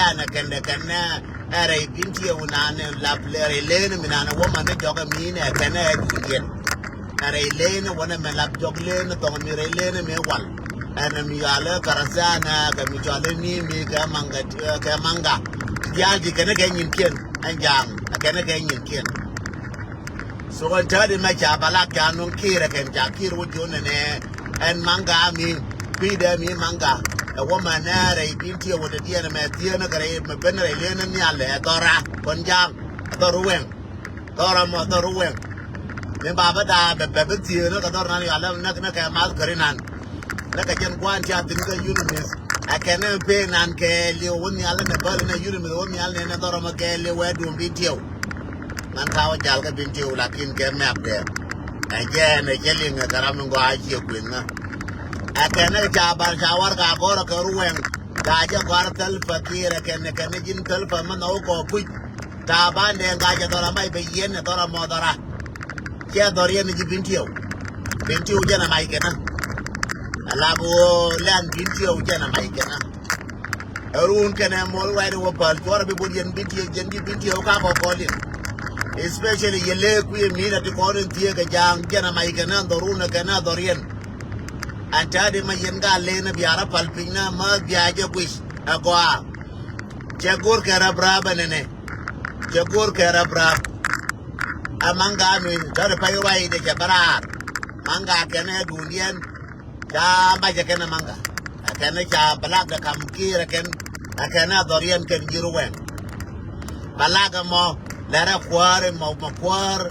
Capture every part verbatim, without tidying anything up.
ɛn ɛ kɛn dɛ kɛn ɛ rɛy Bintiɛw nan ɛ lap lɛ rɛy leen mi nan ɛ wä man ni jɔk ɛ mi nɛ kɛn ɛ duundiɛn. Ɛ rɛy leen ɛ wä nɛ mɛ lap jɔk leen ɛ thɔŋ mi rɛy leen ɛ mi wal. Ɛn ɛ mi yɔal ɛ Karathana kɛ mi cɔal ɛ ni mi kɛ maŋga kɛ maŋga. Diaal di kɛn ɛ kɛ nyinkiɛn ɛn ja̱a̱ŋ ɛ kɛn ɛ kɛ nyinkiɛn. So ɛn täätdi mɛ ca Balak ca nuŋ Kiir ɛ kɛn ca Kiir wä jiön ɛnɛ ɛn maŋga mi kui̱dɛ mi maŋga. Ɛ wä mɛ nɛɛrɛ i̱ Bintiɛw wä dee diɛn ɛmɛ thieenä kɛ rɛy mɛ ben rɛy lieen ni nhial ɛ dhɔra kɔn ja̱a̱ŋ ɛ dhɔr wɛŋ. Dhɔra mɔ dhɔr wɛŋ. Mi ba bä daa bɛ bɛ bi thieenä kɛ dhɔr nan yɔal nä nä kɛ math käri nan. Lɛ kɛ jɛn gua̱a̱n ca thi̱n kä Unimith. Ɛ kɛn ɛ pee nan kɛ liw wä nhial nɛ bäl nɛ Unimith wä nhial nɛ nɛ dhɔr ɛmɔ kɛ liw wɛ duun Bintiɛw. Ŋa̱n ka wä jal kä Bintiɛw lakin kɛ mɛp dɛ. Ɛ jɛn ɛ jɛ liŋ ɛ kɛ ram in gɔaa ciɛ kuëth ŋä. Ɛ kɛn ɛ ca bar ca war ka gɔr ɛ kɛ ruwɛŋ. Ka jɛ gɔr thäl fakir ɛ kɛn ɛ kɛn ɛ ji̱n thäl fa mɛ nhɔk kɔ puc. Taban dee ŋa̱c ɛ dhɔra mac bɛ yiɛn ɛ dhɔra mɔ dhɔra. Ciɛ dhɔr yɛn ji̱ Bintiɛw. Bintiɛw jɛn ɛ mac kɛnä. Ɛ lap ɣöö lɛn Bintiɛw jɛn ɛ mac kɛnä. Ɛ ruun kɛnɛ muɔl ruac ɛ wä päl cuɔrɛ bi bot yɛn Bintiɛw jɛn ji̱ Bintiɛw ka kɔ kɔl in. Especially yɛ lëë kui̱ ɛ mi̱i̱n ɛ ti kɔn in thieek ɛ ja̱a̱ŋ jɛn ɛ mac kɛnä dhɔrun ɛ kɛnä dhɔr yɛn. Ɛn täätdi ma yɛn ka leen ɛ bia rɔ päl piny na ma bia jɛ guic ɛ gɔaa. Cɛ go̱r kɛ rap rap ɛnɛnɛ. Cɛ go̱r kɛ rap rap. A maŋga mi dɔ̱ri pay ruac dee cɛ bä raar. Maŋga kɛn ɛ duundiɛn. Ca macɛ kɛn ɛ maŋga. Ɛ kɛn ɛ ca Balak dee kam Kiir ɛ kɛn. Ɛ kɛn ɛ dhɔriɛn kɛn ji̱ ruwɛŋ. Balak ɛmɔ lɛrɛ kuäär ɛmɔ mɔ kuäär.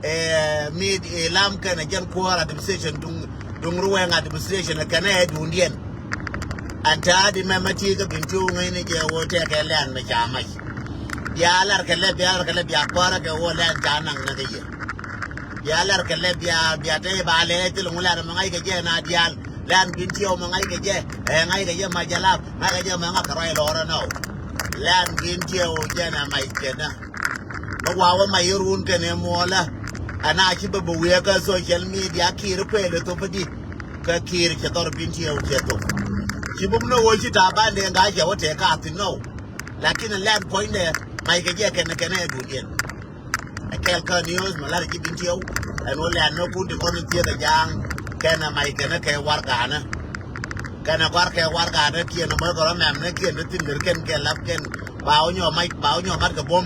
Ɛ mit ilam kɛn ɛ jɛn kuäär administration duŋ duŋ ruwɛŋ administration ɛ kɛn ɛ duundiɛn. Ɛn täätdi mɛmɛ ti kä Bintiw ŋäcni jɛ ɣöö tɛkɛ lɛn mɛ ca mac. Bia lar kɛ lɛ bia lar kɛ lɛ bia kuäärä kɛ ɣöö lɛn ca naŋ nɛ kɛ yɛ. Bia lar kɛ lɛ bia bia te ba lɛ thil ŋu lɛn mɛ ŋa̱c kɛ jɛ na diaal. Lɛn Bintiw mɛ ŋa̱c kɛ jɛ ɛ ŋa̱c kɛ jɛ mac jɛ lap ŋa̱c kɛ jɛ mɛ ŋa̱c kɛ ruac lɔrä nɔ. Lɛn Bintiw jɛ na mac kɛ na. Bä wa wä ma yɛ run kɛnɛ muɔlä. Ɛn a ci bä bä wiee kä social media Kiir pɛl ɛ thop di. Kä Kiir cɛ dhɔr Bintiw cɛ thop. Ci bä mi ni wä ci Taban dee ŋa̱c cɛ wä tɛk ka thi̱n nɔ. Lakin ɛ lɛn puɔ̱nydɛ mac kɛ jɛ kɛnɛ kɛnɛ ɛ duundiɛn. Ɛ kɛl kä news mɛ lar ji̱ Bintiw. Ɛn wä lɛn ni kun ti kɔn thieth ɛ ja̱a̱ŋ kɛnɛ mac kɛnɛ kɛ warɛganä. Kɛnɛ gɔ̱a̱r kɛ warɛganä kiɛn mɔ kɛ rɔ mɛm ni kiɛn ti thi̱n lir kɛn kɛ lap kɛn. Ba wä nyɔ mac ba wä nyɔ mat kɛ buɔ̱m.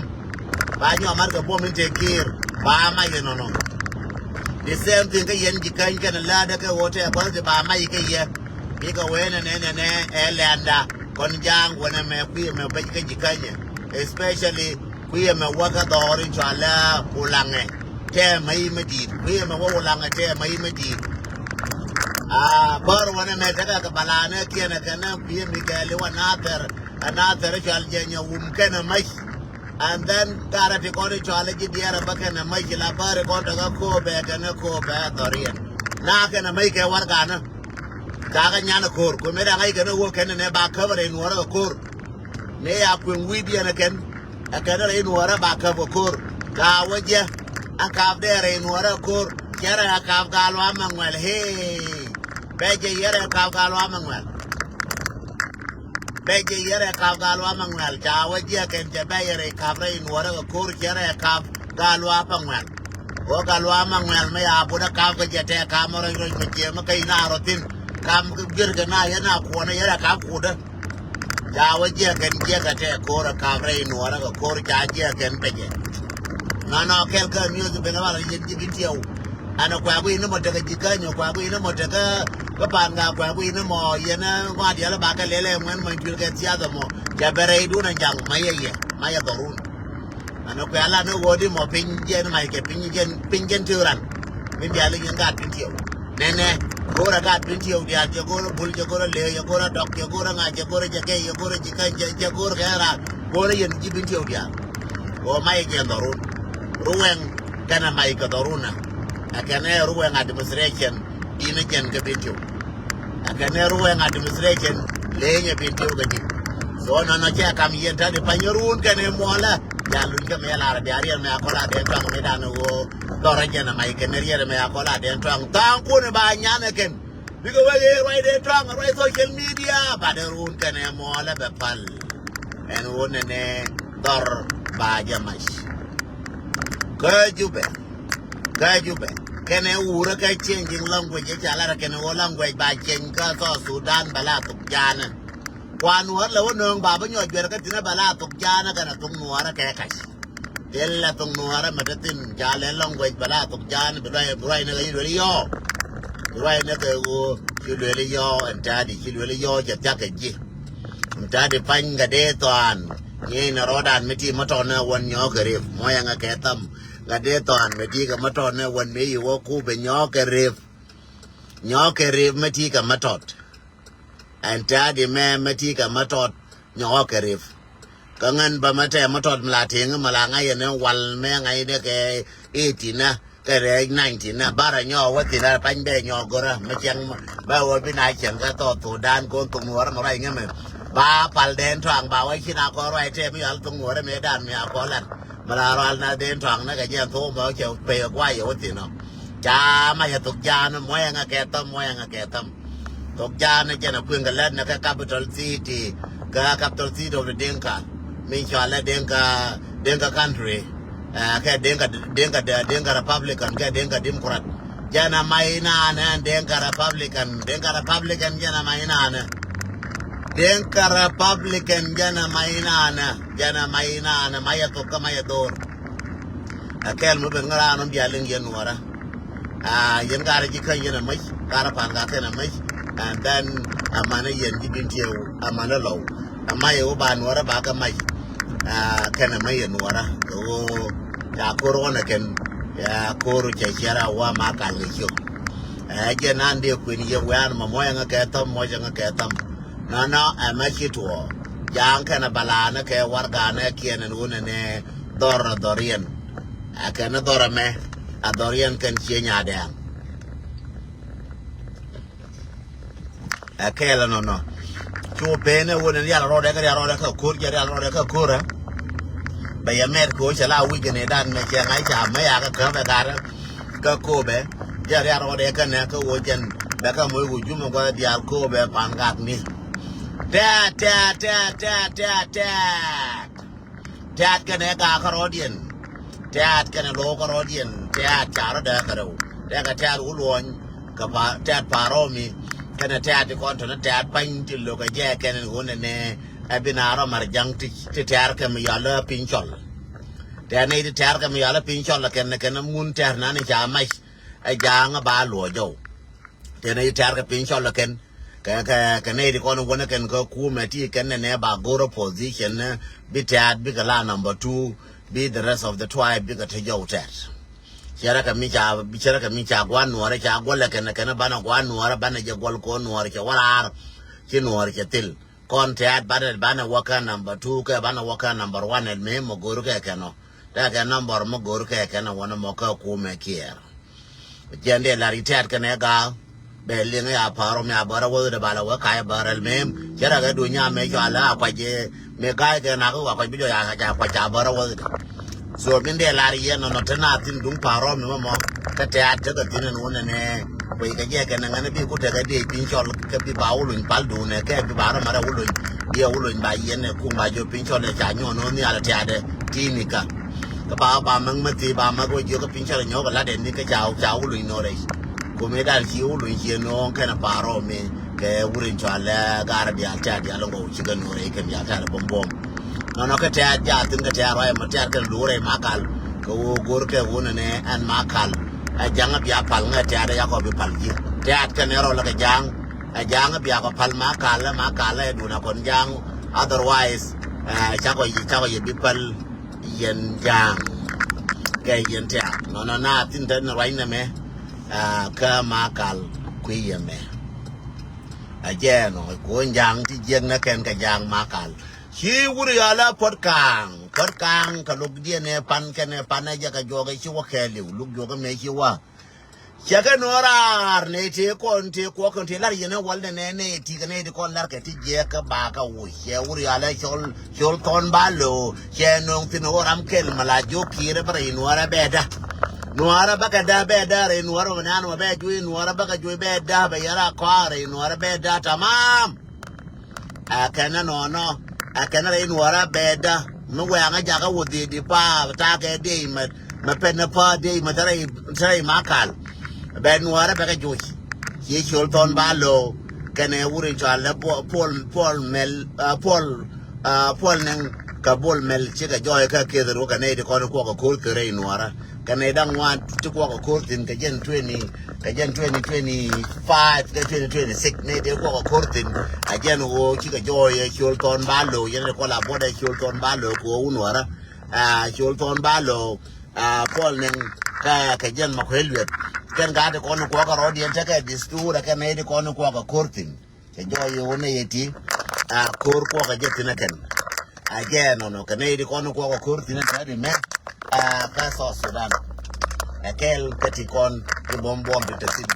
Ba nyɔ mat kɛ buɔ̱m in te Kiir ba mac inɔnɔ. The same thing kä yɛn ji̱ käny kɛnɛ lätdä kɛ ɣöö tɛ bäth ti ba mac kɛ yɛ. Bikɛ wee nɛnɛ nɛnɛ ɛ lɛnda kɔn ja̱a̱ŋ wänɛ mɛ kui̱ mɛ bäc kä ji̱ känyɛ. Especially kui̱ mɛ wäkä dhɔr in cɔalɛ Ulaŋɛ. Tɛmɛ i̱ mi di̱i̱t kui̱ mɛ wä Ulaŋɛ tɛmɛ i̱ mi di̱i̱t. A bär wänɛ mɛ tekɛ kɛ balanɛ kiɛnɛ kɛnɛ kui̱ mi kɛɛli wä Nathɛr. Ɛ Nathɛr cɔal jɛ nyɛ wum kɛnɛ mäc. And then garɛ ti kɔn i̱ cɔalɛ ji̱ diɛɛrɛ bä kɛnɛ mäc ci la bär i̱ kɔn tekɛ ko̱o̱pɛ kɛnɛ ko̱o̱pɛ dhɔriɛn. Na kɛnɛ mäc kɛ warɛganä. Kakä nyan ɛ ko̱o̱r kuɛ mëë da̱ŋ ŋa̱c kɛnɛ wä kɛnɛ nɛ ba käp rɛy nuɔɔrä kɛ ko̱o̱r. Mëë ya kueŋ wi̱i̱diɛn ɛ kɛn. Ɛ kɛn rɛy nuɔɔrä ba käp kɛ ko̱o̱r. Ka wä jɛ. Ɛ kap dee rɛy nuɔɔrä kɛ ko̱o̱r. Cɛ rɛ ɛ kap gal wa mɛ ŋuɛl hee. Bɛ jɛ yɛ rɛ ɛ kap gal wa mɛ ŋuɛl. Bɛ jɛ yɛ rɛ ɛ kap gal wa mɛ ŋuɛl ca wä jɛ kɛn cɛ bɛ yɛ rɛ ɛ kap rɛy nuɔɔrä kɛ ko̱o̱r cɛ rɛ ɛ kap gal wa pɛ ŋuɛl. Wä gal wa mɛ ŋuɛl mɛ ya butdä kap kɛ jɛ tɛ kap mɛ rɔc rɔc mɛ jiɛ mɛ kä ina rɔ thin. Kap mɛ kä guier kɛ na yɛ na kuɔnɛ yɛ rɛ kap kutdä. Ca wä jiɛkɛn jiɛkɛ tɛ ko̱r ɛ kap rɛy nuɔɔrä kɛ ko̱r ca jiɛkɛn pecɛ. Nɔnɔ kɛl kä news ben wal yɛn ji̱ Bintiw. Ɛn ɛ kuɛ guiy ni mɔ tekɛ ji̱ käny ɛ kuɛ guiy ni mɔ tekɛ kä pan ka kuɛ guiy ni mɔ yɛn ɛ ŋɔa diɛl ba kɛ lɛl ɛ ŋuɛn mɔ in tuil kɛ thiath ɛmɔ. Cɛ bɛ rɛydun ɛ jaŋ ma yɛ yɛ ma yɛ dhɔrun. Ɛn ɛ kuɛ la ni ɣöö di mɔ piny jɛn mac kɛ piny jɛn piny jɛn tëë ran. Min diaal i̱ yɛn gaat Bintiw. Nɛnɛ go̱o̱rɛ gaat Bintiw diaal cɛ go̱o̱rɛ bul cɛ go̱o̱rɛ lëë cɛ go̱o̱rɛ dɔk cɛ go̱o̱rɛ ŋa̱c cɛ go̱o̱rɛ jɛ kɛc cɛ go̱o̱rɛ ji̱ käny cɛ go̱o̱rɛ kɛ raar. Go̱o̱rɛ yɛn ji̱ Bintiw diaal. Ɣöö mac jɛ dhɔrun. Ruwɛŋ kɛnɛ mac kɛ dhɔrun ɛ. Ɛ kɛnɛ ruwɛŋ administration. Di̱n ɛ jɛn kɛ Bintiw. Ɛ kɛnɛ ruwɛŋ administration. Lëë nyɛ Bintiw kɛ ji̱. So nɔnɔ cɛ kam yɛn ta̱t i̱ panyɛ ruun kɛnɛ muɔlä. Bia luny kä mi ɛ lar bia riɛl mɛ akɔla dee tɔaŋ mi dan ɣöö. Dhɔrä jɛn ɛ mac kɛn riɛt ɛmɛ a kɔl a dɛn tɔaŋ tha̱a̱ŋ kun ɛ ba nyan ɛ kɛn. Bikɛ wek ɛ ruac dee tɔaŋ ɛ ruac social media ba dee ruun kɛn ɛ muɔɔl ɛ bɛ pal. ɛn ɣöö nɛnɛ dhɔr ba jɛ mac. Kä Jubɛ, kä Jubɛ kɛnɛ wurä kɛ changing language, ɛ ca lar kɛnɛ ɣöö language ba change kä South Sudan bɛ la thok Jaanɛ. Kuan Nuɔr lɛ wä nööŋ ba bä nyɔk juɛr kä thi̱n ɛ bɛ la thok Jaanɛ kɛnɛ thok Nuɔrä kɛ kac. Thilɛ thok Nuɔrä mɛ te thi̱n ca lɛ language bɛ la thok Jaanɛ bi ruac, bi ruac ni kɛ ci luel yɔɔ. Bi ruac ni kɛ ɣöö ci luel yɔɔ ɛn ta̱a̱di, ci luel yɔɔ cɛ thia̱k kɛ ji̱. Ɛn ta̱a̱di pa̱ny kɛ dee thɔan. Ŋi̱i̱c ni rɔɔdan mi ti mɛ tɔn ni wän nyɔɔk kɛ rep. Muɔ̱c ɛŋɛ kɛ tham. Kɛ dee thɔan mi ti kɛ mɛ tɔn ni wän mi yi wä kup ɛ nyɔɔk kɛ rep. Nyɔɔk kɛ rep mi ti kɛ mɛ tɔt. Ɛn ta̱a̱di mɛ mɛ ti kɛ mɛ tɔt nyɔk kɛ rep. Kä ŋän bä mɛ tɛ mɛ tɔt mi la ti̱eŋ mi la ŋa̱c yɛn wal mɛ ŋa̱c ni kɛ eighteen nä kɛ rɛɛc nineteen nä barɛ nyɔk wä thi̱n rɛ pa̱ny bɛ nyɔk görä mɛ cɛŋ bä wä bi na cɛŋ kä thɔɔk Thudan kon thok Nuɔrä mɛ ruac ŋämɛ. Ba pal dɛn tɔaŋ ba wä ci na kɔn ruac tɛ mi yɔal thok Nuɔrä mɛ dan mi a kɔn lat. Mi la rual na dɛn tɔaŋ nä kɛ jɛn thok mɛ wä cɛ pey kɛ guay yɛ wä thi̱n ɔ. Ca mac ɛ thok Jaanɛ muɔ̱c ɛŋɛ kɛ tham, muɔ̱c ɛŋɛ kɛ tham. Thok Jaanɛ jɛn ɛ kueŋ kɛ lät ni kɛ capital city, kɛ capital city of the Dinka. Mi cɔalɛ Dinka, Dinka country. Ɛ, kɛ Dinka, Dinka, Dinka Republican, kɛ Dinka Democrat. Jɛn ɛ mac inanɛ, Dinka Republican, Dinka Republican jɛn ɛ mac inanɛ. Dinka Republican jɛn ɛ mac inanɛ, jɛn ɛ mac inanɛ, mac ɛ thok kä mac ɛ dhor. Ɛ kɛl mi ben ŋära nɔm bia liŋ yɛn Nuɔrä. Aa, yɛn garɛ ji̱ käny yɛn ɛ mäc, garɛ pan ga kɛn ɛ mäc. And then, ɛ manɛ yɛn ji̱ bin tiɛw, ɛ manɛ lɔw. Ɛ mac ɛ wä ba Nuɔrä ba kɛ mac. Aa, kɛn ɛ mäc yɛn Nuɔrä. Ɛ wä ca ko̱r ɣɔn ɛ kɛn. Ya ko̱r cɛ ciɛr a wä ma kal kɛ ciök. Ɛ jɛ nan dee kuën yɛ wɛ̈ɛ̈n mɔ muɔ̱c ɛŋɛ kɛ tham, muɔ̱c ɛŋɛ kɛ tham. Nɔnɔ ɛ mɛ ci tuɔɔ. Ja̱a̱ŋ kɛn ɛ balaanɛ kɛ warɛganɛ kiɛn ɛn wunɛ nɛ dhɔr ɛ dhɔr yɛn. Ɛ kɛn ɛ dhɔr ɛmɛ. Ɛ dhɔr yɛn kɛn cië nyadɛɛŋ. Ɛ kɛɛl ɛnɔnɔ. Cu peen ɛ wun in rial rɔɔdɛ kä rial rɔɔdɛ kä ko̱r jɛ rial rɔɔdɛ kä ko̱r ɛ. Bɛ yɛ mɛt kɛ wä cɛ la wi̱c kɛ ni dan mɛ cɛ ŋa̱c ca mɛ ya kä käp ɛ gat kä Kobɛ. Jɛ rial rɔɔdɛ kä nɛ kä wä jɛn bɛ kä moc wä jumɛ gua̱th diaal Kobɛ pan gak ni. Tɛ̈t, tɛ̈t, tɛ̈t, tɛ̈t, tɛ̈t, tɛ̈t. Tɛ̈t kɛnɛ gaak kärɔɔdiɛn. Tɛ̈t kɛnɛ lo̱o̱k kärɔɔdiɛn. Tɛ̈t ca rɔ dɛɛk kärɛw. Tɛ̈t kɛ tɛ̈t wä luɔ̱ny. Kɛ pa, tɛ̈t pa̱a̱rɔmi. Kɛnɛ tɛ̈t ti kɔn tɔ̱nɛ tɛ̈t pa̱ny ti lo̱kɛ jɛ kɛnɛ ɣöö nɛnɛ. Ɛ bi na rɔ mar ja̱ŋ ti, ti tɛ̈r kɛ mi yɔal ɛ piny cɔl. Tɛ̈t nɛy ti tɛ̈r kɛ mi yɔal ɛ piny cɔl kɛn, kɛn mun tɛ̈r nani ca mac. Ɛ ja̱a̱ŋ ɛ ba luɔ̱c jɔw. Tɛn i̱ tɛ̈r kɛ piny cɔl kɛn. Kɛ, kɛ, kɛ nɛy ti kɔn wänä kɛn kä kumɛ ti kɛn nɛnɛ ba go̱r opposition, eh, bi Tɛ̈t bikɛ la number two, bi the rest of the tribe bikɛ te jɔw Tɛ̈t. Cɛ rɛ kɛ mi ca, cɛ rɛ kɛ mi ca gua̱n Nuɔrɛ ca guɔlɛ kɛn, kɛn banɛ gua̱n Nuɔrɛ banɛ jɛ guɔl ko̱n Nuɔrɛ cɛ wä raar. Ci Nuɔrɛ cɛ thil. Kɔn Tɛ̈t banɛ, banɛ wä kä number two kɛ banɛ wä kä number one ɛn mëë mɔ go̱r kɛ kɛn ɔ. Tɛ̈t kɛ number mɔ go̱r kɛ kɛn ɔ wänä mɔ kä kumɛ Kiir. Jɛn dee lar i̱ Tɛ̈t kɛnɛ gaak. Bɛ liŋ ya pa̱a̱r ɔ mi a bärä wäth dee bal a wä ka̱c bärä mem. Cɛ rɛ kɛ duny a mɛ cɔal a kuac jɛ mi ga̱a̱c kɛ nak wa kuac bi jɔ ya ca kuac ca bärä wäth dee. So min dee lar yɛn nɔnɔ te na thi̱n duŋ pa̱a̱r ɔ mi mɔmɔ. Kä Tɛ̈t tekɛ thi̱n ɛn wun ɛnɛ. Kuec kɛ jɛ kɛn ɛ ŋän bi ku tekɛ dee piny cɔl kɛ bi ba wuluny pal duunɛ kɛ bi ba rɔ marɛ wuluny. Bi ɛ wuluny ba yɛn ɛ kuŋ ba jɔ piny cɔl ɛ ca nyuɔn ɔ nhial Tɛ̈t ɛ ti̱i̱ ni ka. Kä ba, ba mäk mäthi, ba mäk wä jiök kä piny cɔl nyɔk kä lat ɛn ni kä ca, ca wuluny no̱o̱rɛ. Kumɛ dan ci wuluny ci no̱o̱ŋ kɛn pa̱a̱r ɔ mi kɛ wuluny cɔal ɛ gar diaal Tɛ̈t diaal ŋɔw ci kɛ no̱o̱rɛ kɛn diaal Tɛ̈t bom bom. Nɔnɔ kɛ Tɛ̈t jathin kɛ Tɛ̈t ruac mɔ Tɛ̈t kɛn luurɛ Makal. Kɛ wä go̱r kɛ wä nɛnɛ ɛn Makal. Ɛ ja̱ŋ bia pal ŋɛ Tɛ̈t ɛ yakɔ bi pal ji̱. Tɛ̈t kɛn ɛ rɔ lɛ kɛ ja̱ŋ. Ɛ ja̱ŋ bia kɔ pal Makal, Makal ɛ duun a kɔn ja̱ŋ. Otherwise, ɛ, cakɔ yɛ, cakɔ yɛ bi pal. Yɛn ja̱a̱ŋ kɛ yɛn tɛ̈r nɔnɔ na thi̱n te ni ruac nɛmɛ. Aa, kä Makal kui̱ yɛ mɛ. A jɛɛn ɔ kuɔn ja̱a̱ŋ ti jiäk nä kɛn kɛ ja̱a̱ŋ Makal. Ci wur yɔal a Puɔt Ka̱a̱ŋ, Puɔt Ka̱a̱ŋ kɛ luk diɛn ɛ pan kɛn ɛ pan ɛ jɛ kɛ juɔk ɛ ci wä kɛɛliw luk juɔk ɛ mɛ ci wä. Cɛ kɛ nuɔ̱ɔ̱r raar nɛy tëë kɔn tëë kuɔk kɛn tëë lar yɛn ɛ wal nɛnɛ nɛy ti kɛ nɛy ti kɔn lar kɛ ti jiɛk kä ba kɛ wuc cɛ wur yalɛ cɔl cɔl thɔn ba lo̱o̱ cɛ nöŋ thi̱n ɣöö ram kɛl mɛ la jiök Kiir bä rɛy nuɔ̱ɔ̱rä bɛ da̱. Nuɔ̱ɔ̱rä bä kɛ da̱ bɛ da̱ rɛy nuɔ̱ɔ̱rä mɛ nan mɛ bɛ juɔc nuɔ̱ɔ̱rä bä kɛ juɔc bɛ da̱ bɛ yɛn ra kɔaar rɛy nuɔ̱ɔ̱rä bɛ da̱ tamam. Ɛ kɛn nɛ nɔɔnɔ Ɛ kɛn rɛy nuɔrä bɛ dä mi wɛ̈ɛ̈ŋä jakä wä dhiëëdi pa ta̱a̱ kɛ diey mɛ, mɛ pɛn ni pa diey mɛ te rɛy, te rɛy Makal. Bɛ nuɔrä bɛ kɛ joc. Ci Col Thɔn Ba Lo̱o̱ kɛnɛ wur in cɔal lɛ Puɔl, Puɔl Mɛl, ah, Puɔl, ah, Puɔl Nɛŋ kɛ Bol Mɛl cikɛ jɔɔy kä keth ruɔ kɛ nɛy ti kɔn kuɔk kɛ ko̱r kɛ rɛy nuɔrä. Kɛ nɛy da̱ŋ ŋuan ti kuɔk kɛ ko̱r thi̱n kɛ jɛn twenty, kɛ jɛn twenty twenty-five kɛ twenty twenty-six nɛy ti kuɔk kɛ ko̱r thi̱n. A jɛn ɣöö cikɛ jɔɔy ɛ Col Thɔn Ba Lo̱o̱, yɛn ti kɔn la buɔt ɛ Col Thɔn Ba Lo̱o̱ kɛ ɣöö wun nuɔrä. Ah, Col Thɔn Ba Lo̱o̱, ah, Puɔl Nɛŋ kɛ, kɛ jɛn Makuei Lueth. Kɛn gaat ti kɔn kuɔk kɛ rɔɔdiɛn tekɛ distur ɛ kɛ nɛy ti kɔn kuɔk kɛ ko̱r thi̱n. Cɛ jɔɔc yɛ wä nɛy ɛ ti, ah, ko̱r kuɔk ɛ jɛ thi̱n ɛ kɛn. A jɛ nɔnɔ kɛ nɛy ti kɔn kuɔk ɛ ko̱r thi̱n ɛ tɛ̈t imɛ, ah, kä South Sudan. Ɛ kɛl kä ti kɔn ti buɔm buɔm ti te thi̱n.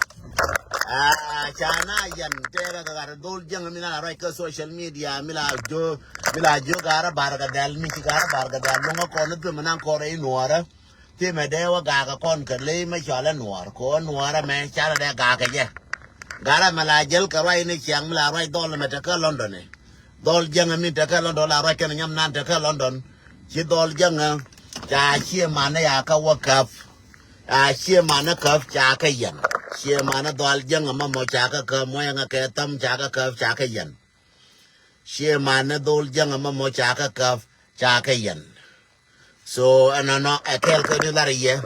Ah, ca na yan tɛɛrɛ kɛ gat dhol jäŋ mi na la ruac kä social media mi la jiök, mi la jiök Gat Barkadhal mi ci Gat Barkadhal luŋä kɔn ni thimɛ naŋ kɔn rɛy nuɔrä. Thimɛ dee wä gakä kɔn kɛ ley mɛ cɔal ɛ nuɔr kɛ ɣöö nuɔrä mɛ canɛ dee gakä jɛ. Gat mɛ la jäl kɛ ruac ni ciaŋ mi la ruac dhɔl mɛ tekä London ɛ. Dhɔl jäŋä mi tekä London la ruac kɛn nyam nan tekä London. Ci dhɔl jäŋä ca cie manɛ ya kä wä käp. Ca cie manɛ käp ca kä yɛn. Cie manɛ dhɔl jäŋä mɛ mɔ ca kä käp mɔ yɛŋä kɛ thäm ca kä käp ca kä yɛn. Cie manɛ dhol jäŋä mɛ mɔ ca kä käp ca kä yɛn. So ɛnɔnɔ ɛ kɛl kä ni lar yɛ.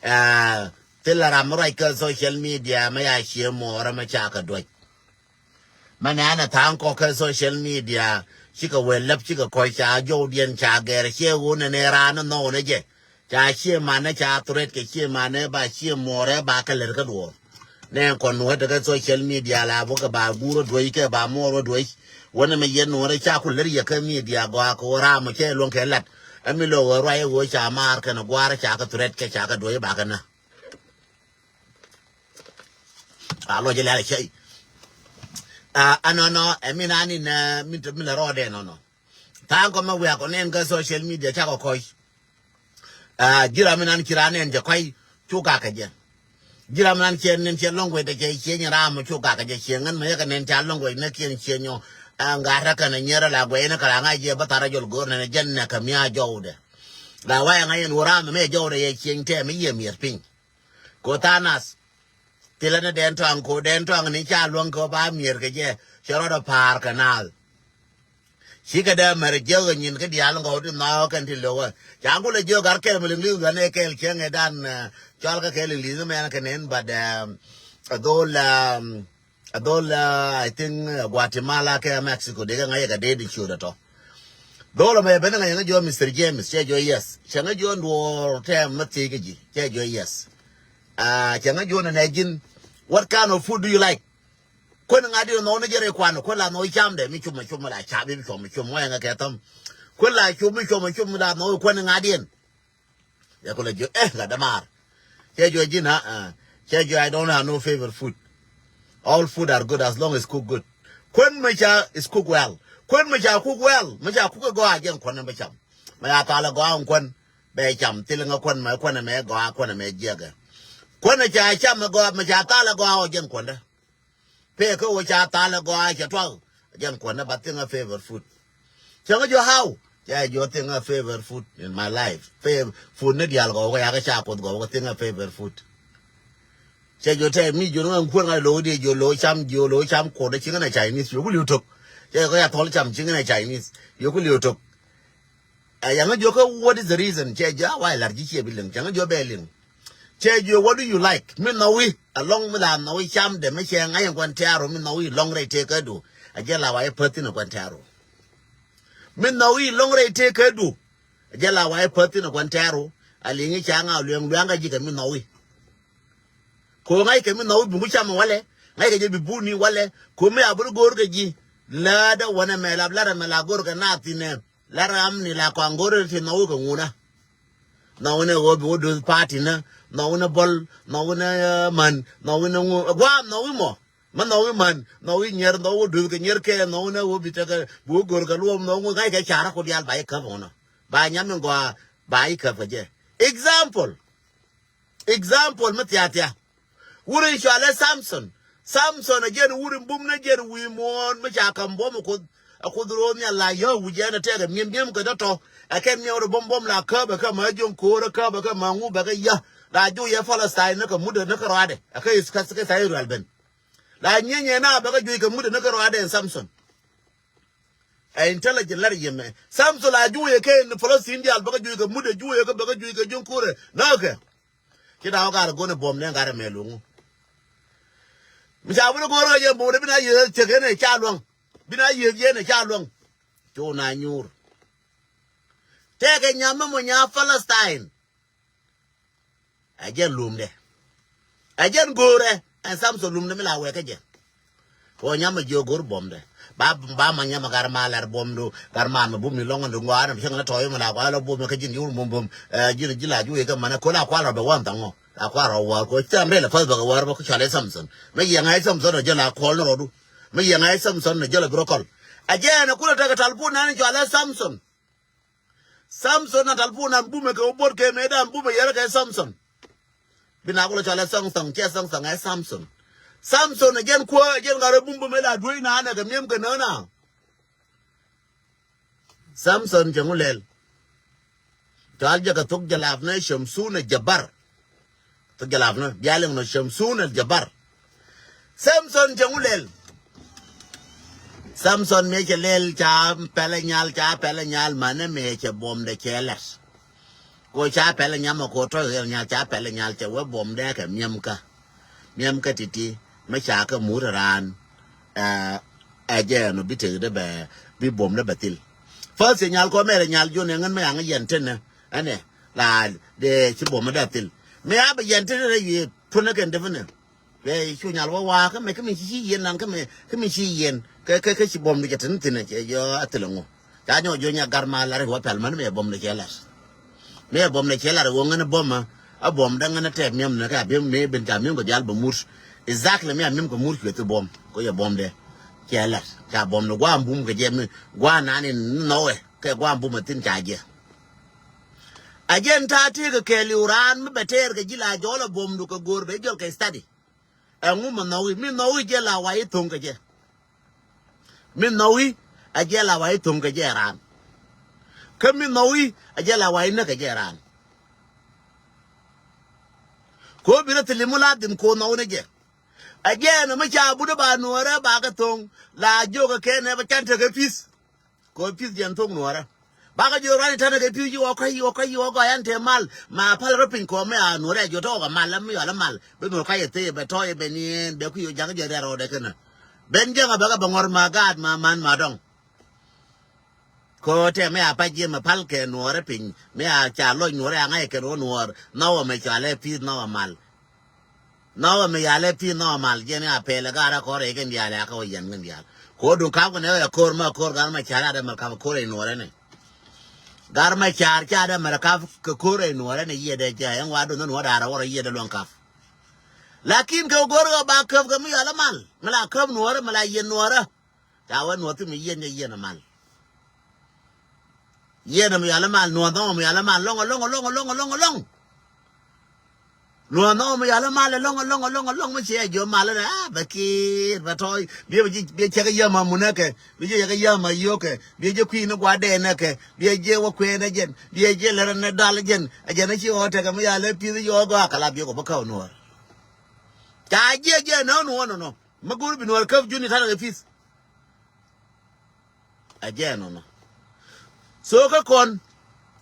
Ɛ thil ram mi ruac kä social media mɛ ya cie muɔɔrä mɛ ca kä duäc. Mɛ nɛ ɛn ɛ tha̱a̱ŋ kɔk kä social media cikɛ wee läp cikɛ kɔc ca jɔwdiɛn ca gɛr cie ɣöö nɛ nɛ raan ni nhɔw ni jɛ. Ca cie manɛ ca threat kɛ cie manɛ ba cie muɔrɛ ba kɛ lɛr kä duɔr. Nɛ kɔn nuɔ̱t kä social media la bukɛ ba guur wä duɔ̱c kɛ ba muɔr wä duɔ̱c. Wänɛ mɛ yɛn nuɔrɛ ca ku lɛr yɛ kä media gɔaa kɛ wä ram cɛ luɔ̱ŋ kɛ lat. Ɛmi lɔ wä ruac wä ca maar kɛn guaar ca kɛ threat kɛ ca kɛ duɔ̱c ba kɛ na. A lɔ jɛ lɛl cɛ. A nɔnɔ ɛmi na ni nɛ mi te mi lɛ rɔɔdɛ nɔnɔ. Tha̱a̱ŋ kɔ mɛ wiak kɔ nɛn kä social media cakɔ kɔc. Ah, ji̱ ram inan ci raan nɛn cɛ kɔc cu gakä jɛ. Ji̱ ram inan ciɛ nɛn ciɛ lɔ̱ŋ guɛc tɛ cɛ ciɛ nyin ram cu gakä jɛ ciɛ ŋän mɛ yɛ kɛ nɛn ca lɔ̱ŋ guɛc nɛ kiɛn ciɛ nyɔ. Ah, ŋa̱t rɛ kɛn nyɛrɛ la guɛc ni kɛ la ŋa̱c jɛ bä tharä jɔl go̱r nɛn jɛn nɛ kɛ mia̱a̱ jɔwdɛ. La wayɛ ŋa̱c yɛn wä ram mɛ jɔwdɛ yɛ ciɛ tɛm i̱ yɛ miɛr piny. Ko tha̱a̱ŋ nath. Thilɛ ni dɛn tɔaŋ ko dɛn tɔaŋ ni ca luäŋ kɛ ba miɛr kɛ jɛ cɛ rɔɔdɛ pa̱a̱r kɛ naath. Cikɛ dee mɛr jiäk ɛ nyin kä diaal ŋɔw ti nhɔɔk kɛn ti lo̱wä. Ca kulɛ jiök ar kɛl mi liŋ liŋ ɣän ɛ kɛl cieŋ ɛ dan, eh, cɔal kä kɛl liŋ liŋ mɛn kɛ nɛn, but, eh, a dhol, um, a dhol, uh, I think, uh, Guatemala kɛ Mexico dee kɛ ŋa̱c ɛ kɛ dee di ciöt ɛ tɔ. Dhol ɛmɛ ben ŋa̱c ɛ ŋa̱c jiɔ Mister James cɛ jiɔ yes. Cɛ ŋa̱c jiɔ nduɔɔr tɛm mi thiec kä ji̱ cɛ jiɔ yes. Ah, cɛ ŋa̱c jiɔ nɛ nɛ ji̱n, what kind of food do you like? Kuän ŋa̱diɛn nhɔk ni jɛ rɛy kuan kuän la nhɔk i̱ camdɛ mi cum mi cum mi la cap i̱ cum mi cum ŋɔ̱ ɛŋɛ kɛ thäm. Kuän la cum mi cum mi cum mi la nhɔk i̱ kuän ŋa̱diɛn. Yɛ kulɛ jiök eh gat dämaar. Cɛ jiök ji̱n ha, ah. Cɛ jiök I don't have no favorite food. All food are good as long as cook good. Kuän mi ca is cook well. Kuän mi ca cook well mi ca cook ɛ gɔaa jɛn kuän mi cam. Mi ca thal ɛ gɔaa kuän bɛ cam thil ŋä kuän mɛ kuän mɛ gɔaa kuän mɛ jiɛkɛ. Kuän ca cam ɛ gɔaa mi ca thal ɛ gɔaa ɔ jɛn kuändä. Pee kä wä ca thal ɛ gɔaa cɛ tuak. Jɛn kuändä ba thing a favorite food. Cäŋ jiɔ how? Cɛ jiɔ thing a favorite food in my life. Fav-, food ni diaal gɔw kä yakä ca kuoth gɔw kä thing a favorite food. Cɛ jiɔ tɛ mi jiɔ ni ŋa̱ kuäär ŋa̱ lo̱w di jiɔ lo̱w cam jiɔ lo̱w cam kuoth ciŋ ni Chinese yoku liw tok. Cɛ jiɔ kä ya thɔl cam ciŋ ni Chinese yoku liw tok. Ɛ yaŋä jiök kä what is the reason? Cɛ jiök a wa̱i̱ la̱r ji̱ ciɛ bi liŋ. Cɛ ŋä jiök bɛ liŋ. Cɛ jiök what do you like? Mi nhɔwi alɔŋ mi la nhɔwi camdɛ mi cɛ ŋa̱c in kuan tɛ̈ru mi nhɔwi lɔŋ rɛy tëëkädu. A jɛ la wa̱i̱ päth thin in kuan tɛ̈ru. Mi nhɔwi lɔŋ rɛy tëëkädu. A jɛ la wa̱i̱ päth thin in kuan tɛ̈ru. A liŋi ca ŋa lueŋ lueŋ kä ji̱ kɛ mi nhɔwi. Ko ŋa̱c kɛ mi nhɔwi bi ŋu cam walɛ. Ŋa̱c kɛ jɛ bi buni walɛ. Ko mi a bul go̱o̱r kɛ ji̱. Lädä wanɛ mɛ la larɛ mɛ la go̱o̱r kɛ na thinɛ. La ram ni la kɔaŋ go̱r ti nhɔwi kɛ ŋunä. Nhɔwi ni ɣöö bi wä duth party ni. Nhɔwi ni bɔl. Nhɔwi ni, eh, män. Nhɔwi ni ŋu. Guam nhɔwi mɔ. Ma nhɔwi män. Nhɔwi nyier. Nhɔwi wä duth kɛ nyier kɛ. Nhɔwi ni ɣöö bi tekɛ. Bi wä go̱r kɛ luɔm. Nhɔwi ŋu ŋa̱c kɛ carä ku diaal ba i̱ käp ɣɔnɔ. Ba nyam in gɔaa. Ba i̱ käp kɛ jɛ. Example. Example mi thiathia. Wur in cɔalɛ Samson. Samson a jɛn wur in bum ni jɛn wi̱i̱ muɔ̱ɔ̱n mi ca ka̱m buɔ̱m kuoth. Ɛ Kuoth ro̱o̱ nhial la yä wi̱c ɛn ɛ tɛkɛ mi̱em mi̱em kɛ dɔ̱tɔ. Ɛ kɛn miɛw rɛ buɔ̱m buɔ̱m la käp ɛ kä ma jiɔŋ ko̱o̱r ɛ käp ɛ kä ma ŋu bɛ kɛ yä. La juɔyɛ Palestine ni kɛ mut ɛ ni kä rɔadɛ. Ɛ kä is kä kä tha̱a̱ŋ Israel ben. La nyieny ɛ na bɛ kä juɔy kɛ mut ɛ ni kä rɔadɛ ɛn Samson. Ɛ intelligent lar yɛ mɛ. Samson la juɔyɛ kɛ ni Palestine diaal bɛ kä juɔy kɛ mut ɛ juɔyɛ kɛ bɛ kä juɔy kɛ jiɔŋ ko̱o̱r ɛ. Nä kɛ. Ci da̱a̱ wä gat ɛ go̱n ɛ buɔ̱m nɛ gat ɛ mɛ luŋu. Mi ca wä ni go̱o̱r ɛ jɛ buɔ̱m nɛ bi na yɛ cɛ kɛ nɛ ca luäŋ. Bi na yiëth yɛn ɛ ca luäŋ. Cu na nyuur. Tɛkɛ nyam mi mɔ nya Palestine. Ɛ jɛn lumdɛ. Ɛ jɛn go̱o̱rɛ. Ɛn Samson lumdɛ mi la wɛɛkä jɛ. Kɛ ɣöö nyam mɛ jiök go̱o̱r buɔ̱mdɛ. Ba, ba ma nyam mɛ gar ma lɛr buɔ̱mdu. Gar ma mɛ bum ni lɔŋ ni ŋɔaar ni cäŋ ni tɔ̱ɔ̱c mɛ la kua lɔ buɔ̱mɛ kä ji̱n yur buɔ̱m buɔ̱m. Ɛ ji̱n ji̱ la juɔc kɛ mɛnɛ ko̱l a kual rɔ bɛ wan thaŋɔ. La kual rɔ wäär kɛ ɣöö cam rɛl ɛ pa̱th bɛ kɛ wäär bä kä cɔal i̱ Samson. Mɛ yiɛŋ a i̱ Samson ɛ jɛ la kɔl ni rɔɔdu. Mɛ yiɛŋ a i̱ Samson ɛ jɛ la bi rɔ kɔl. Ɛ jɛ ɛn ɛ kulɛ tekɛ talpun nan cɔal i̱ Samson. Samson na talpun nan bumɛ kɛ wä bot kɛ mëë dan bumɛ yɛrɛ kɛ Samson. Bi na kulɛ cɔal ɛ Samson cɛ Samson ɛ Samson. Samson ɛ jɛn kuäär ɛ jɛn gat rɛ bum bumɛ la duec na nɛ kɛ mi̱em kɛ nööna. Samson cɛ ŋu lɛl. Cɔal jɛ kɛ thok jɛ lap nɛ Shamsun ɛ Jabar. Thok jɛ lap nɛ bia liŋ nɔ Shamsun ɛ Jabar. Samson cɛ ŋu lɛl. Samson mëë cɛ lɛl ca pɛlɛ nyal ca pɛlɛ nyal manɛ mëë cɛ buɔ̱mdɛ cɛ lɛt. Ko ca pɛlɛ nyam ɛ ko tɔ̱ ɣɛl nyal ca pɛlɛ nyal cɛ wee buɔ̱mdɛ kɛ miɛmkä. Miɛmkä ti̱ti̱ mi ca kɛ mut raan. Ɛ, ɛ jɛ ɛn ɔ bi tekdɛ bɛ bi buɔ̱mdɛ bɛ thil. First cɛ nyal kɔ mɛrɛ nyal juɔn ɛ ŋän mi yaŋ yɛn tenɛ ɛnɛ la dee ci buɔ̱mdɛ thil. Mi a bɛ yɛn tenɛ rɛ yee punä kɛn dee punɛ. Bɛ cu nyal wä waa kä mɛ kä mi ci ci yɛn naŋ kä mi kä mi ci yɛn kä kä kä ci buɔ̱mdɛ cɛ tenɛ thinɛ cɛ jɔ a thilɛ ŋu. Ca nyɔ juɔ̱ny a gar ma lar i̱ wä pɛl män mëë buɔ̱m ni cɛ lar. Mëë buɔ̱m ni cɛ lar i̱ wä ŋän buɔ̱m a buɔ̱m däŋ ŋän a tɛp miɛm ni kɛ a bi̱m mëë ben ca mi̱em kɛ diaal bɛ mut. Exactly mëë a mi̱em kɛ mut cuɛ thi buɔ̱m kɛ yɛ buɔ̱m dɛ. Cɛ lar ca buɔ̱m ni gua̱a̱m bum kɛ jɛ mi gua̱a̱ nani ni nhɔwɛ kɛ gua̱a̱m bum a thin ca jɛ. A jɛn ta̱a̱ tëëkɛ kɛɛliw raan mi bɛ tɛɛr kɛ ji̱ la jɔl a buɔ̱mdu kɛ go̱o̱r bɛ jɔl kɛ study. Ɛŋu mi nhɔwi mi nhɔwi jɛ la wa̱i̱ tho̱ŋ kɛ jɛ. Mi nhɔwi a jɛ la wa̱i̱ tho̱ŋ kɛ jɛ raan. Kä mi nhɔwi a jɛ la wa̱i̱ näk kɛ jɛ raan. Ko bi rɛ thili mu la dhim ko nhɔwi ni jɛ. A jɛ ɛn mi ca but ba nuɔrɛ ba kɛ tho̱ŋ la jiök kɛ kɛn ɛ ba can tekɛ pi̱th. Kɛ ɣöö pi̱th jɛn thok nuɔ̱ɔ̱rä. Bakɛ jiök ruac i̱ ta̱nɛ kɛ pi̱th ci ɣɔ̱k kä ci ɣɔ̱k kä ci ɣɔ̱k gɔaa yan tëë mal. Ma päl rɔ piny kɔɔm mi a nuɔ̱ɔ̱rä jiök tɔ̱ ɣɔ̱k a mal mi yɔal a mal. Bi nuɔ̱ɔ̱r kac ɛ thee bɛ tɔ̱ ɛ ben yɛn bɛ kui̱ ɣöö ja̱ŋ jɛ rɛl rɔɔdɛ känä. Ben jäŋ a bɛ kɛ bɛ ŋɔ̱r ma gaat ma man ma dɔ̱ŋ. Kɛ ɣöö tɛm mi a pac ji̱ mɛ päl kɛ nuɔ̱ɔ̱rä piny mi a ca lɔc nuɔ̱ɔ̱rä a ŋa̱c kɛ nuɔ̱ɔ̱r nuɔ̱ɔ̱r nhɔwä mɛ cɔalɛ pi̱th nhɔwä mal. Nhɔwä mi yalɛ pi̱i̱n nhɔwä mal jɛn a pɛlɛ gar a kɔr rɛy kɛn diaal a kä wä yɛn kɛn diaal. Ko duŋ kap kɛ nɛ wä yɛ ko̱r ma ko̱r gar ma car a dɛ mɛr kap ko̱r rɛy nuɔrɛ nɛ. Gar ma car ca dɛ mɛr kap kɛ ko̱r rɛy nuɔrɛ nɛ yiɛ dɛ jɛ ɛn wa duŋ nuɔrɛ dar a wä rɔ yiɛ dɛ luɔŋ kap. Lakin kɛ go̱r kɛ ba käp kɛ mi yalɛ mal mi la käp nuɔrɛ mi la yiɛn nuɔrɛ. Ca wä nuɔth mi yiɛn jɛ yiɛn a mal. Yiɛn a mi yal a mal nuɔth nɔmɔ mi yal a mal lɔŋ lɔŋ lɔŋ lɔŋ lɔŋ lɔŋ. Nuɔth nɔmɔ mi yal a mal lɔŋ lɔŋ lɔŋ lɔŋ mi ciɛ jiɔ mal a bɛ kiir bɛ tɔy. Biɛ bɛ jiɛ cɛ kɛ yam a munɛ kɛ biɛ jiɛ cɛ kɛ yam a yio̱kɛ biɛ jiɛ kui̱ ni gua̱dɛ nɛ kɛ biɛ jiɛ wä kuɛn a jɛn biɛ jiɛ lɛrɛ nɛ dal jɛn a jɛn a ci ɣɔɔ tɛkɛ mi yal a pi̱th yɔɔ gɔaa kɛ la biɛ kɔ bä käw nuɔr. Ca jiɛ jiɛ nä nuɔr nɔnɔ. Ma go̱o̱r bi nuɔr käp juni ta̱nɛ kɛ pi̱th. A jɛ ɛnɔnɔ. So kä kɔn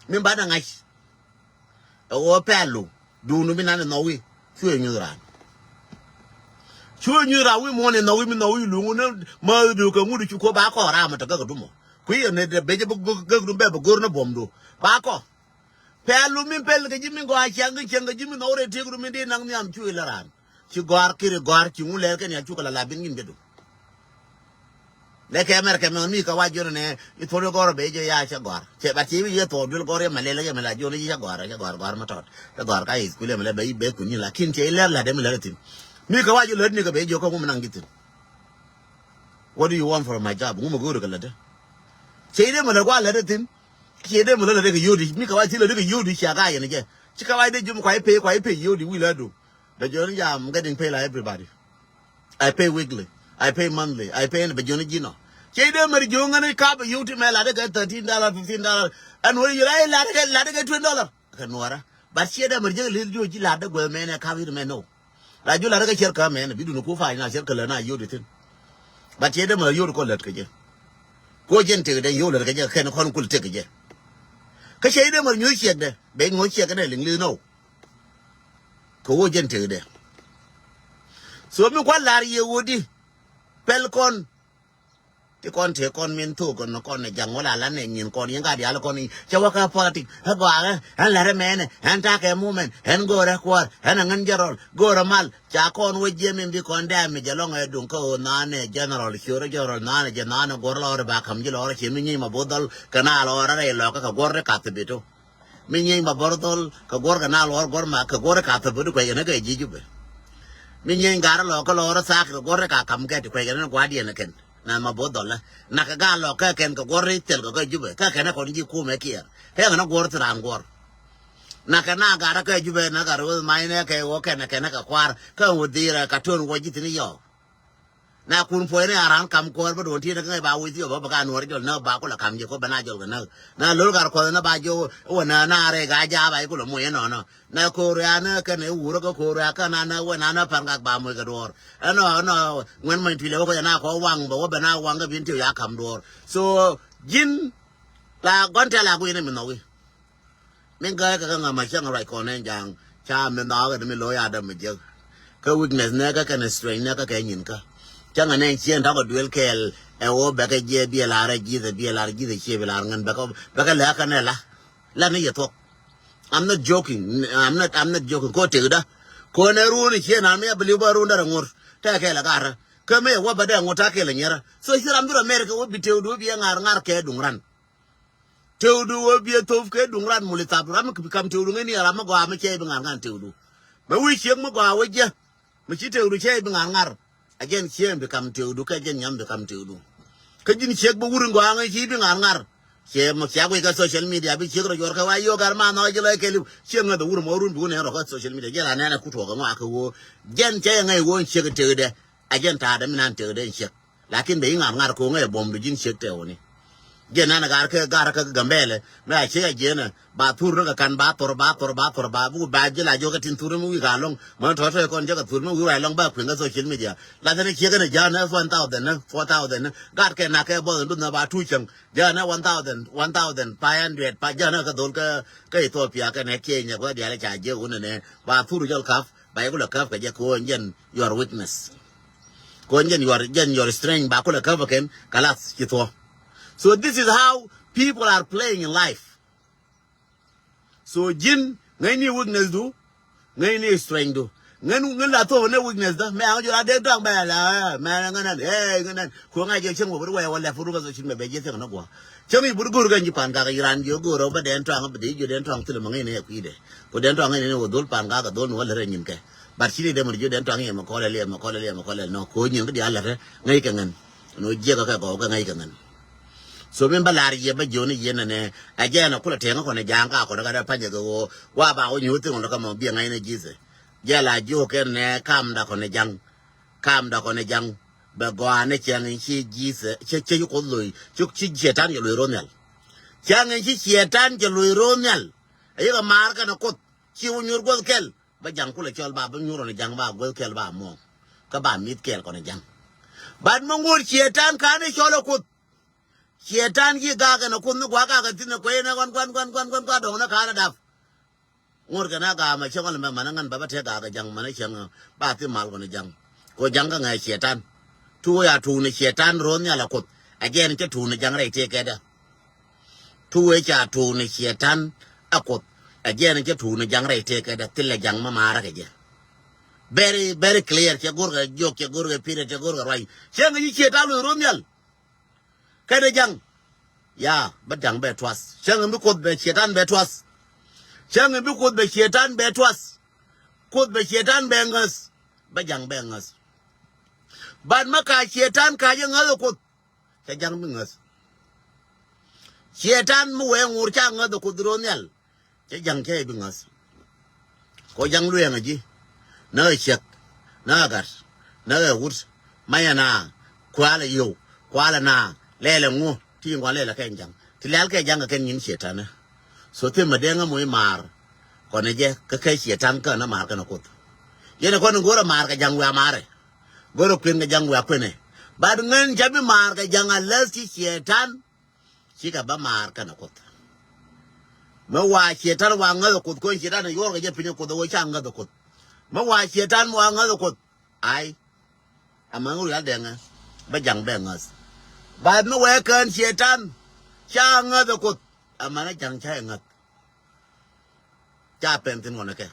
mi banɛ ŋa̱c. Ɛ ɣöö pɛl lu duundu mi nan ɛ nhɔwi. Cuɛ nyuth raan. Cuɛ nyuth raan wi̱i̱ muɔ̱ɔ̱n ɛ nhɔwi mi nhɔwi luŋu ni mäth du kɛ ŋut cu ko ba kɔ ram ɛ tɛ gäk dumɔ. Kui̱ ɛ ni dee bec ɛ bi gäk dum bɛ bi go̱r ni buɔmdu ba kɔ. Pɛl lu min pɛl kɛ ji̱ min gɔaa cäŋ kɛ cäŋ kɛ ji̱ min nhɔk rɛy tiek ru min dee naŋ nhiam cu ilɛ raan. Ci gɔ̱a̱r kiri gɔ̱a̱r ci ŋu lɛl kɛn ya cukɛ la la bin ŋin jɛ du. Lɛ kɛ mɛr kɛ mɛn mi kɛ wa jiɔn nɛ i thuɔl gɔ̱r bɛ jɛ ya cɛ gɔ̱a̱r. Cɛ bat ci bi yɛ thuɔl duel gɔ̱r yɛ mɛ lɛl yɛ mɛ la jiɔn ci cɛ gɔ̱a̱r cɛ gɔ̱a̱r gɔ̱a̱r mɛ tɔt. Cɛ gɔ̱a̱r ka i̱ thukul yɛ mɛ lɛ bɛ i̱ bɛ kun ni la kin cɛ ilɛr la dee mi lɛr thin. Mi kɛ wa jiɔn lɛr ni kɛ bɛ jiɔn kɛ ŋu mi naŋ ji̱ thin. What do you want from my job? Ŋu mɛ go̱o̱ri kɛ lätdä. Cɛ idee mɛ lät gua̱a̱ lätdä thi̱n. Cɛ idee mɛ lät lätdä kɛ yio̱di mi kɛ wa thi̱n lätdä kɛ yio̱di cia ga̱a̱ yɛn jɛ. Ci kɛ wa idee jum kua i̱ pay kua i̱ pay yio̱di wi̱i̱ lätdu. Bɛ jiɔn jam getting pay like everybody. I pay weekly. I pay monthly. I pay bɛ jiɔn ji̱n ɔ. Cɛ dee mɛr jiöŋ ɛn kap yio̱w ti mɛ lat kɛ thirteen dollar, fifteen dollar. Ɛn wä yio̱w la lat kɛ, lat kɛ twenty dollar. Kɛ nuɔrä. But ciɛ dee mɛr jiäk lil jiöc ji̱ lat dee guäth mɛn ɛ kap yio̱w ti mɛ no. La jiöc lat kɛ ciɛr kä mɛn bi duni ku fa̱a̱c na ciɛr kä lät na yio̱w ti thi̱n. But ciɛ dee mɛr yio̱w ti kɔn lät kɛ jɛ. Ko jɛn tek dee yio̱w lät kɛ jɛ kɛn kɔn kul tek kɛ jɛ. Kä ciɛ dee mɛr nyuɔ̱c ciɛk dɛ. Bɛ nyuɔ̱c ciɛk kɛ nɛ liŋ lith nɔw. Kɛ wä jɛn tek dɛ. So mi kua̱r lar yɛ wä di. Pɛl kɔn. Ti kɔn tëë kɔn min thok kɔn kɔn ni jaŋ wala la nɛ nyin kɔn yin ka dial kɔn ni cɛ wä kä politic. Ɛ gɔaa ɛ ɛn lɛrɛ mɛnɛ ɛn takɛ moment ɛn go̱rɛ kuɔr ɛn ɛ ŋän jɛ rɔl go̱rɛ mal ca kɔn wä jiɛ min bi kɔn dɛm mi jɛ lɔŋ ɛ duŋ kä ɣöö nanɛ general ciöörä general nanɛ jɛ nanɛ guɔr lɔɔr ba kam ji̱ lɔɔr ci mi nyieny ma bo̱th dhɔl kɛ na lɔɔr rɛy lɔkä kɛ guɔr ri kath bitu. Mi nyieny ma bo̱r dhɔl kɛ guɔr kɛ na lɔɔr guɔr ma kɛ guɔr ri kath bitu kuɛc kɛ ni kɛ ji̱ Jubɛ. Mi nyieny garä lɔɔr kä lɔɔr thaak kɛ guɔr ri ka kam kɛ ti kuɛc kɛ ni gua̱diɛn kɛn. Na ma bo̱th dhɔlä. Na kɛ gaa lɔ kɛ kɛn kɛ guɔ̱r i̱ thil kɛ kɛ Jubɛ. Kɛ kɛn ɛ kɔn ji̱ kumɛ kiɛɛr. Kɛ kɛn ɛ guɔ̱r thi raan guɔ̱r. Na kɛ na gat ɛ kɛ Jubɛ na gat rɛ weth mac nɛ kɛ wä kɛn ɛ kɛn ɛ kɛ kuaar. Kɛ wä dhiir ɛ ka to̱n wä ji̱ thi̱n i̱ yɔɔk. Na kun puɔ̱ny ni a raan kam kuäär bä duɔ̱n ti̱n ɛ kä ŋäc ba wi̱i̱ thiop bä bä ka nuɔ̱ɔ̱r jɔl näk ba kulɛ kam jɛ kɔ bɛ na jɔl kɛ näk. Na lo̱l gat kuɔth ni ba jɛ wä na na rɛy gaa jaap a i̱ kulɛ moc ɛnɔnɔ. Na ko̱o̱r ya ni kɛn i̱ wurä kä ko̱o̱r ya kä na na wä na na pa̱n kak ba moc kɛ duɔ̱ɔ̱r. Ɛnɔ ɛnɔ ŋuɛn mɔny tui̱lɛ wä kɔ jɛ na kɔ waŋ bɛ wä bɛ na waŋ kä bin tiw ya kam duɔ̱ɔ̱r. So ji̱n la gɔn tɛl a gui̱n mi nhɔki. Min gäi kɛ kä ŋa̱m a cäŋ ruac kɔn ɛn ja̱a̱ŋ ca min dhɔakä ni mi lo̱c a däm mi jiäk. Kä weakness nɛ kä kɛn strength nɛ kä kɛ nyin kä. Cäŋ ɛn ɛn ciɛn tɔk a duel kɛɛl ɛ wä bɛ kɛ jiɛ biɛ lar ɛ ji̱th ɛ biɛ lar ji̱th ɛ ciɛ bi lar ŋän bɛ kɛ bɛ kɛ lɛ kä nɛ la. La ni yɛ thuɔk. I'm not joking. I'm not, I'm not joking. Ko tekdä. Ko nɛ run ciɛ nan mi a believe bä run därɛ ŋor. Tɛ kɛɛl ɛ garä. Kä mi ɛ wä bɛ dɛ ŋor ta kɛɛl ɛ nyɛrä. So ci ram bi rɔ mɛr kɛ wä bi tekdu bi ɛ ŋar ŋar kɛ duŋ ran. Tëwdu wä biɛ thop kɛ duŋ ran muli thap ram mi kam tëwdu ŋäni ram mi gɔaa mi cɛ bi ŋa̱r ŋa̱n tëwdu. Mɛ wi̱i̱ ciek mi gɔaa wä jɛ. Mi ci tëwdu cɛ bi ŋa̱r ŋa̱r. A jɛn ciek bi kam tëwdu kɛ jɛn nyam bi kam tëwdu. Kä ji̱n ciek bi wur in gɔaa ŋäc ci bi ŋa̱r ŋa̱r. Cɛ mi cia guic kä social media bi ciek rɔ juɔr kɛ wa yio̱k ar ma nhɔk ji̱ lɔc kɛl i̱ ciek ŋäth wur mɔ run bi wun ɛn rɔ kä social media jɛ la nɛn a kut wä kɛ ŋɔak kɛ woo. Jɛn cɛ ŋäc woo in ciek tëwdɛ. A jɛn ta̱a̱dɛ mi nan tëwdɛ in ciek. Lakin bɛ i̱ ŋa̱r ŋa̱r ko̱ŋ ɛ buɔ̱m du ji̱n ciek tɛ wuni. Jiɛn nan ɛ gar kɛ gar kɛ Gambɛlɛ mɛ a ciek a jiɛn ɛ ba thur ni kɛ kan ba thor ba thor ba thor ba buk ba ji̱ la jiɔk ɛ tin thur ni mi wi̱i̱ ka lɔŋ mɛ tɔ̱ tɔ̱ kɔn jɛ kɛ thur mi wi̱i̱ ruac lɔŋ ba kui̱n kɛ social media. La thɛn ɛ ciek ɛn ɛ ja̱a̱n ɛ one thousand ni four thousand ni gat kɛ nak kɛ buɔth in duth ni ba tu cäŋ ja̱a̱n ɛ one thousand one thousand five hundred pa ja̱a̱n ɛ kɛ dhol kɛ kɛ Ethiopia kɛ nɛ Kenya kɛ diaal ɛ ca jiɛk wun ɛnɛ ba thur jɔl kap. Ba yɛ kulɛ käp kɛ jɛ ko̱o̱n jɛn your weakness. Ko̱o̱n jɛn your, jɛn your strength ba kulɛ käp kɛn kalas ci thuɔ. So this is how people are playing in life. So ji̱n ŋäcni weakness du, ŋäcni strength du. Ŋän ŋän la thuɔk ni weakness dä mɛ aŋ jɔra dee tɔaŋ bɛ la mɛ ŋänan ɛ ŋänan. Kuɔŋ a jɛ cieŋ wä bi wɛ wä lɛp ruk a social media bɛ jɛ thiäŋ ni guɔ. Cäŋ i̱ bur go̱r kɛ nyi pan kak iran jiö go̱r ɔ bä dɛn tɔaŋ bä dee jiö dɛn tɔaŋ thilɛ mä ŋäcni ɛ kui̱dɛ. Ku dɛn tɔaŋ ŋäcni ni wä dhol pan kak a dhol ni wä lärɛ nyin kɛ. But ci ni dee mur jiö dɛn tɔaŋ iɛ mɛ kɔlɛ liɛ mɛ kɔlɛ liɛ mɛ kɔlɛ nɔ ko nyin kä diaal lärɛ ŋäc kɛ ŋän. Nɔ jiɛk kɛ gɔw kɛ ŋäc kɛ ŋän. So min bä lar yɛ bä jiö ni yɛn nɛ ɛ jɛ ɛn a kulɛ tɛŋ kɔn ɛ ja̱a̱ŋ ka kɔn ɛ ka dee panyɛ kɛ ɣöö wa ba wä nyuuth thiŋ kɔn ɛ ka mɔ biɛ ŋäcni ji̱thɛ. Jɛ la jiö kɛn nɛ kam da kɔn ɛ ja̱ŋ. Kam da kɔn ɛ ja̱ŋ. Bɛ gɔaa ni cɛŋ in ci ji̱thɛ cɛ cɛ ci kuoth lo̱c ci ci ciɛtan cɛ lo̱c ro̱n nhial. Cäŋ in ci ciɛtan cɛ lo̱c ro̱n nhial. Ɛ yikɛ maar kɛn ɛ kuoth ci wä nyuur guɔth kɛl. Bä ja̱ŋ kulɛ cɔl ba bä nyuur ɔn ja̱ŋ ba gueth kɛl ba muɔ̱ɔ̱ŋ. Kä ba mi̱th kɛɛl kɔn ja̱ŋ. Bat mi ŋuut ciɛtan ka̱n i̱ cɔl ɛ kuoth. Ciɛtan ci gak ɛn ɛ kuoth ni gua̱a̱k gak ɛ thi̱n ɛ kuey ni gua̱n gua̱n gua̱n gua̱n gua̱n gua̱n dɔ̱ŋ ni ka̱n ɛ dap. Ŋuut kɛn a ga̱a̱m ɛ cäŋ ɔl mɛ mɛn ɛ ŋän bɛ bä tɛk gak ɛ ja̱ŋ mɛn ɛ cäŋ ba thi̱n mal kɔn ja̱ŋ. Ko ja̱ŋ kä ŋɛ ciɛtan. Tuuk ya tuuk ni ciɛtan ro̱o̱n nhial ɛ kuoth. Ɛ jɛn cä tuuk ni ja̱ŋ rɛy tëëkɛdɛ. Tuwe ca tuuni ciɛtan a kuoth. A jiɛn cɛ tuuni jaŋ rɛy tëëkɛ dɛ thilɛ jaŋ ma maarä kɛ jɛ. Very, very clear. Cɛ go̱rkɛ jiök, cɛ go̱rkɛ pi̱rɛ, cɛ go̱rkɛ ruac. Cɛ ŋäc ci ciɛtan lo̱c ro̱o̱ nhial. Kɛnɛ jaŋ. Ya, bä daŋ bɛ tuath. Cɛ ŋäc bi kuoth bɛ ciɛtan bɛ tuath. Cɛ ŋäc bi kuoth bɛ ciɛtan bɛ tuath. Kuoth bɛ ciɛtan bɛ ŋäth. Bä jaŋ bɛ ŋäth. Ban ma ka ciɛtan ka jɛ ŋäth ɛ kuoth. Cɛ ja̱ŋ bi ŋäth. Ciɛtan mi wee ŋuur ca ŋäth ɛ kuoth ro̱o̱ nhial. Cɛ ja̱ŋ cɛ bi ŋäth. Kɔ ja̱ŋ luɛɛŋ ɛ ji̱. Näk ɛ ciɛk. Näk ɛ gat. Näk ɛ wut. Mayɛ na. Kualɛ yio̱w. Kualɛ na. Lɛlɛ ŋu ti ŋuan lɛlɛ kɛ jaŋ ti lɛl kɛ jaŋ kɛ kɛn nyin cietan. So thim ma deŋ amoc maar kɔn jɛ kä kɛ cietan kɛn a maar kɛn a kuoth. Yɛn kɔn go̱rɛ maar kɛ jaŋ wiaa maarɛ. Go̱rɛ kuën kɛ jaŋ wiaa kuënɛ. Bat ŋän ca bi maar kɛ jaŋ a läth ci cietan. Cikɛ bä maar kɛn a kuoth. Mi wa cietan wa ŋäth a kuoth kɔn cietan a yuɔr kɛ jɛ piny a kuoth a wä ca ŋäth a kuoth. Mi wa cietan wa ŋäth a kuoth. Ai. Amäŋ rial dɛŋɛ bä jaŋ bɛ ŋäth. Bath mi wee kään cietan ca ŋäth ɛ kuoth. Amäni jaŋ ca ɛ ŋäth. Ca pɛn thin ɣɔn ɛ kɛ.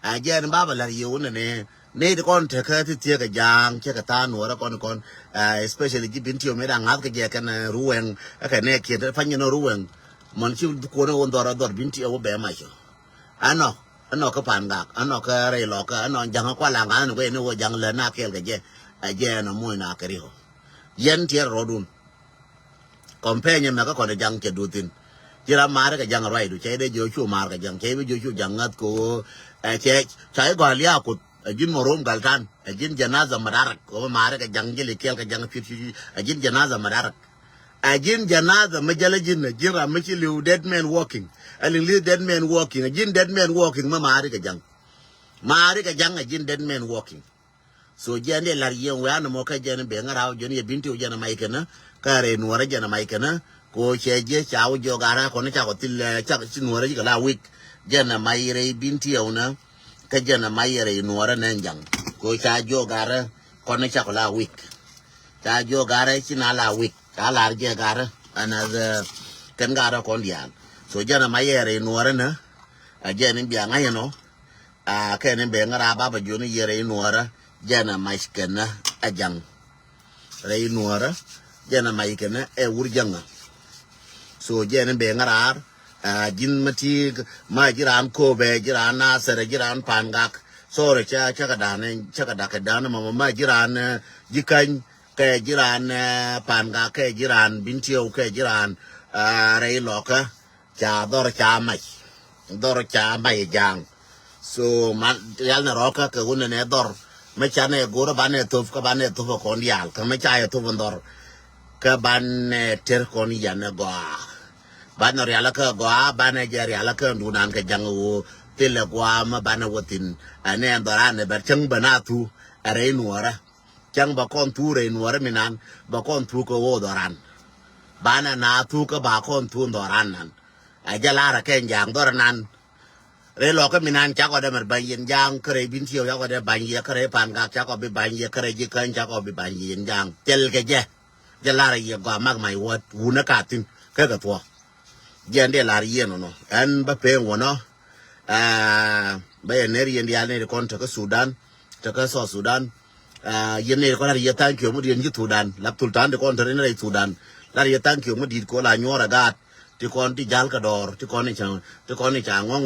A jɛn baba la̱r yio̱w nɛ ni ni ti kɔn tekä ti thiek ɛ jaŋ cɛ kɛ tha̱a̱ŋ nuɔrä kɔn kɔn. Especially ji̱ Bintiw mi da̱ŋ ŋa̱th kɛ jɛ kɛn ruwɛŋ ɛ kɛ nɛ kiɛn te pany ni ruwɛŋ. Mɔn ci kuɔn ɛ wä dhɔr ɛ dhɔr Bintiw ɛ wä bɛ mac ɔ. Ɛnɔ, ɛnɔ kä Pangak, ɛnɔ kä Rɛy Lɔkä, ɛnɔ ja̱ŋ kä Kual Aŋa̱n ni guɛy ni wä ja̱ŋ lät na kɛɛl kɛ jɛ. Ɛ jɛ ɛnɔ muɔ̱c na kɛ ri̱k ɔ. Yɛn tiɛɛr rɔɔdun. Kɔmpɛny ɛmɛ kä kɔn ja̱ŋ cɛ duth thi̱n. Ci ram ma̱a̱ri kɛ ja̱ŋ ruacdu, cɛ dee jiɔ cu ma̱a̱r kɛ ja̱ŋ, cɛ bi jiɔ cu ja̱ŋ ŋa̱th kɛ ɣöö ɛ cɛ ca i̱ gɔ̱a̱l ya̱a̱ kuoth. Ɛ ji̱n mɔ rom gal ta̱a̱n, ɛ ji̱n janaza madarak, ɣöö ma̱a̱ri kɛ ja̱ŋ ji̱ li kiɛl kɛ ja̱ŋ pi̱t pi̱t, ɛ ji̱n janaza madarak. Ɛ ji̱n janaza mi jäl ɛ ji̱n, ɛ ji̱n ram mi ci li̱w dead man walking. Ɛ li̱ŋ li̱th dead man walking, ɛ ji̱n dead man walking mi ma̱a̱ri kɛ ja̱ŋ. Ma̱a̱ri kɛ ja̱ŋ ɛ ji̱n dead man walking. So jɛn dee la̱r yieŋ wee an mɔ kä jɛn ben ŋäraw jɛn yɛ Bintiw jɛn a mac kɛnä. Kä rɛy nuɔrä jɛn a mac kɛnä. Ko cɛ jiɛ ca wä jiɔ garä kɔn cakɔ thil cak ci nuɔrä jikɛ la wik. Jɛn a mac rɛy Bintiw nä. Kä jɛn a mac rɛy nuɔrä nɛ jaŋ. Ko ca jiɔ garä kɔn cakɔ la wik. Ca jiɔ garä ci na la wik. Ca lar jɛ garä. Ɛn a kɛn garä kɔn diaal. So jɛn a mac rɛy nuɔrä nä. A jɛn in bia ŋa̱c ɛnɔ. A kɛn in bɛ ŋära baba jiɔni yɛ rɛy nuɔrä jɛn a mac kɛnä a jaŋ. Rɛy nuɔrä jɛn a mac kɛnä ɛ wur jäŋä. So jɛn in bɛ ŋäraar a ji̱n ma ti ma ji̱ raan Kööbɛ ji̱ raan Nasɛrɛ ji̱ raan Pangak. Sorry ca cakɛ da̱a̱n cakɛ da̱kɛ da̱a̱n ma ma ji̱ raan ji̱ Käny kɛ ji̱ raan Pangak kɛ ji̱ raan Bintiw kɛ ji̱ raan rɛy Lɔkä. Ca dhɔr ca mac. Dhɔr ca mac ja̱a̱ŋ. So man rial ni rɔkä kɛ wun ni nɛ dhɔr. Mi ca nɛ go̱r banɛ thop kä banɛ thop kɔn diaal kä mi ca yɛ thop dhɔr. Kä banɛ ter kɔn yan ni gɔaa. Banɛ rial kä gɔaa banɛ jɛ rial kä dunan kɛ ja̱ŋ wo. Thilɛ gɔaa mi banɛ wä thin. Ɛnɛ dhɔr anɛ bɛ cäŋ bɛ na thu. Ɛ rɛy nuɔrä. Cäŋ ba kɔn thuk rɛy nuɔrä mi nan ba kɔn thuk kä wä dhɔran. Banɛ na thuk kä ba kɔn thuk dhɔran nan. A jɛ lar a kɛn ja̱a̱ŋ dhɔr nan. Rɛy Lɔkä mi nan cakɔ dee mɛr ba̱ny yɛn ja̱a̱ŋ kä rɛy Bintiw cakɔ dee ba̱ny yɛ kä rɛy Pangak cakɔ bi ba̱ny yɛ kä rɛy ji̱ Käny cakɔ bi ba̱ny yɛn ja̱a̱ŋ thil kɛ jɛ. Jɛ lar a yɛ gɔaa mak mac wä wunä ka thi̱n kä kɛ thuɔ̱k. Jɛn dee lar yɛn ɔnɔ ɛn bä pee ŋuɔnɔ. Bä yɛ ner yɛn diaal ni kɔn tekä Sudan tekä South Sudan. Yɛn ni kɔn lar yɛ thank you mi diɛn ji̱ Sudan lap thul tan di kɔn te rin rɛy Sudan. Lar yɛ thank you mi di̱t ko la nyuɔr a gaat ti kɔn ti jal kä dɔɔr ti kɔn ni ca ti kɔn ni ca ŋɔŋ.